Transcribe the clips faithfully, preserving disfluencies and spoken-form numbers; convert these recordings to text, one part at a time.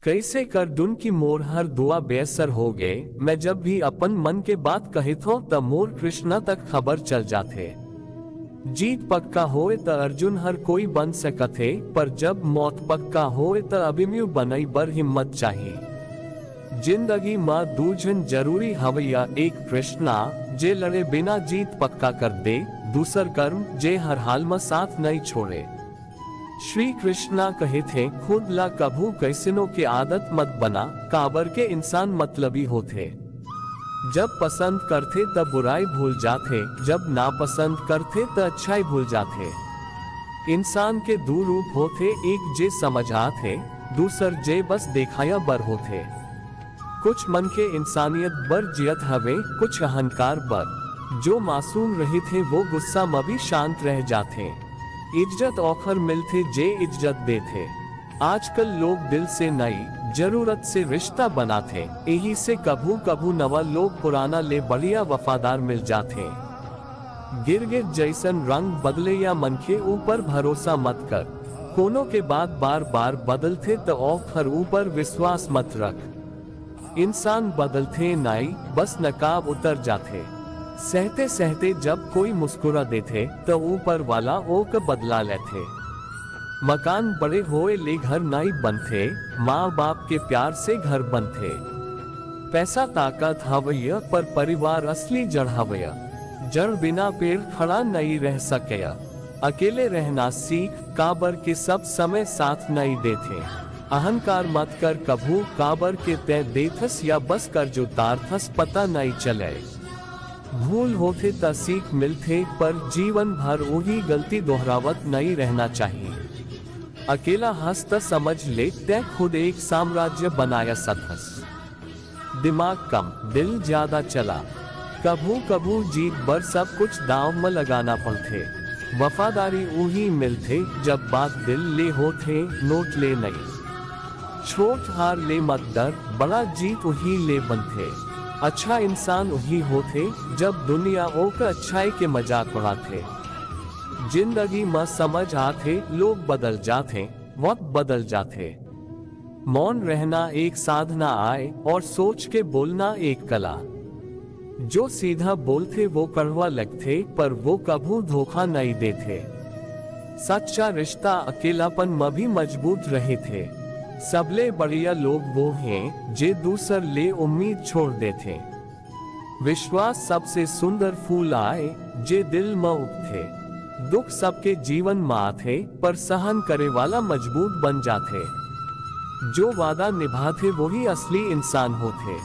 कइसे कर दुन कि मोर हर दुआ बेअसर हो गे। मैं जब भी अपन मन के बात कहिथों, त मोर कृष्णा तक खबर चल जाथे। जीत पक्का होए, त अर्जुन हर कोई बन सकथे, पर जब मौत पक्का होए, त अभिमन्यु बनई बर हिम्मत चाही। जिंदगी म दू झन जरूरी हवैया, एक कृष्णा, जे लड़े बिना जीत पक्का कर दे, दूसर कर्म, जे हर हाल म साथ नइ छोड़े। श्री कृष्णा कहिथे, खुद ला कभू कइसनो के आदत मत बना, काबर के इंसान मतलबी होथे। जब पसंद करथे, त बुराई भूल जाथे, जब नापसंद करथे, त अच्छाई भूल जाथे। इंसान के दू रूप होथे, एक जे समझ आथे, दूसर जे बस देखाया बर होथे। कुछ मनखे इंसानियत बर जियत हवे, कुछ अहंकार बर। जो मासूम रहिथे, वो गुस्सा म भी शांत रह जाथे। इज्जत ओखर मिलथे, जे इज्जत देथे। आजकल लोग दिल से नई, जरूरत से रिश्ता बनाथे। एही से कभू-कभू नवा लोग पुराना ले बढ़िया वफादार मिल जाथे। गिरगिट जइसन रंग बदले या मनखे ऊपर भरोसा मत कर। कोनो के बात बार-बार बदलथे, त ओखर ऊपर विश्वास मत रख। इंसान बदलथे नाई, बस नकाब उतर जाथे। सहते-सहते जब कोई मुस्कुरा देथे, त ऊपर वाला ओक बदला लेथे। मकान बड़े होए ले घर नाई बनथे, माँ बाप के प्यार से घर बनथे। पैसा ताकत हवैया, पर परिवार असली जड़ हवैया। जड़ बिना पेड़ खड़ा नइ रह सकैया। अकेले रहना सीख, काबर के सब समय साथ नइ देथे। अहंकार मत कर कभू, काबर के तैं देथस या बस कर्ज उतारथस, पता नइ चले। भूल होथे त सीख मिलथे, पर जीवन भर उही गलती दोहरावत नइ रहना चाहिए। अकेला हस त समझ ले, तैं खुद एक साम्राज्य बनाया सकथस। दिमाग कम, दिल ज्यादा चला। कभू-कभू जीत बर सब कुछ दांव म लगाना पड़थे। वफादारी उही मिलथे, जब बात दिल ले होथे, नोट ले नइ। छोट हार ले मत डर, बड़ा जीत उही ले बनथे। अच्छा इंसान उही होथे, जब दुनिया ओकर अच्छाई के मजाक उड़ाथे। जिंदगी म समझ आथे, लोग बदल जाथे, वक्त बदल जाथे। मौन रहना एक साधना आय और सोच के बोलना एक कला। जो सीधा बोलथे वो कड़वा लगथे, पर वो कभू धोखा नइ देथे। सच्चा रिश्ता अकेलापन म भी मजबूत रहिथे। सबले बढ़िया लोग वो हें, जे दूसर ले उम्मीद छोड़ देथे। विश्वास सबसे सुंदर फूल आय, जे दिल म उगथे। दुख सबके जीवन म आथे, पर सहन करे वाला मजबूत बन जाथे। जो वादा निभाथे, वही असली इंसान होथे।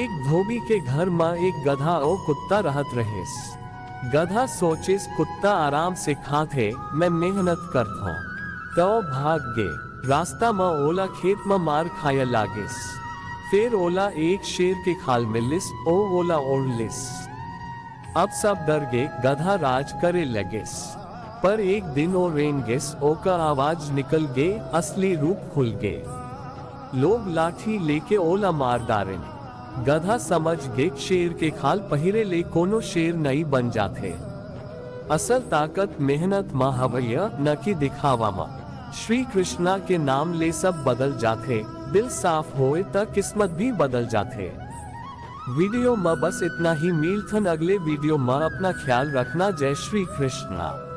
एक धोबी के घर म एक गधा अउ कुत्ता रहत रहिस। गधा सोचिस, कुत्ता आराम से खाथे, मैं मेहनत करथौं। त ओ भाग गे। रास्ता म ओला खेत म मार खाय लागिस। फेर ओला एक शेर के खाल मिलिस, ओ ओला ओढ़ लिस। अब सब डर गे, गधा राज करे लगिस। पर एक दिन ओ रेंग गिस, ओकर आवाज निकल गे, असली रूप खुल गे। लोग लाठी लेके ओला मार डारिन। गधा समझ गे, शेर के खाल पहिरे ले कोनो शेर नइ बन जाथे। असल ताकत मेहनत म हवैया, न कि दिखावा म। श्री कृष्णा के नाम ले सब बदल जाथे, दिल साफ होए त किस्मत भी बदल जाथे। वीडियो म बस इतना ही, मिलथन अगले वीडियो म, अपना ख्याल रखना, जय श्री कृष्णा।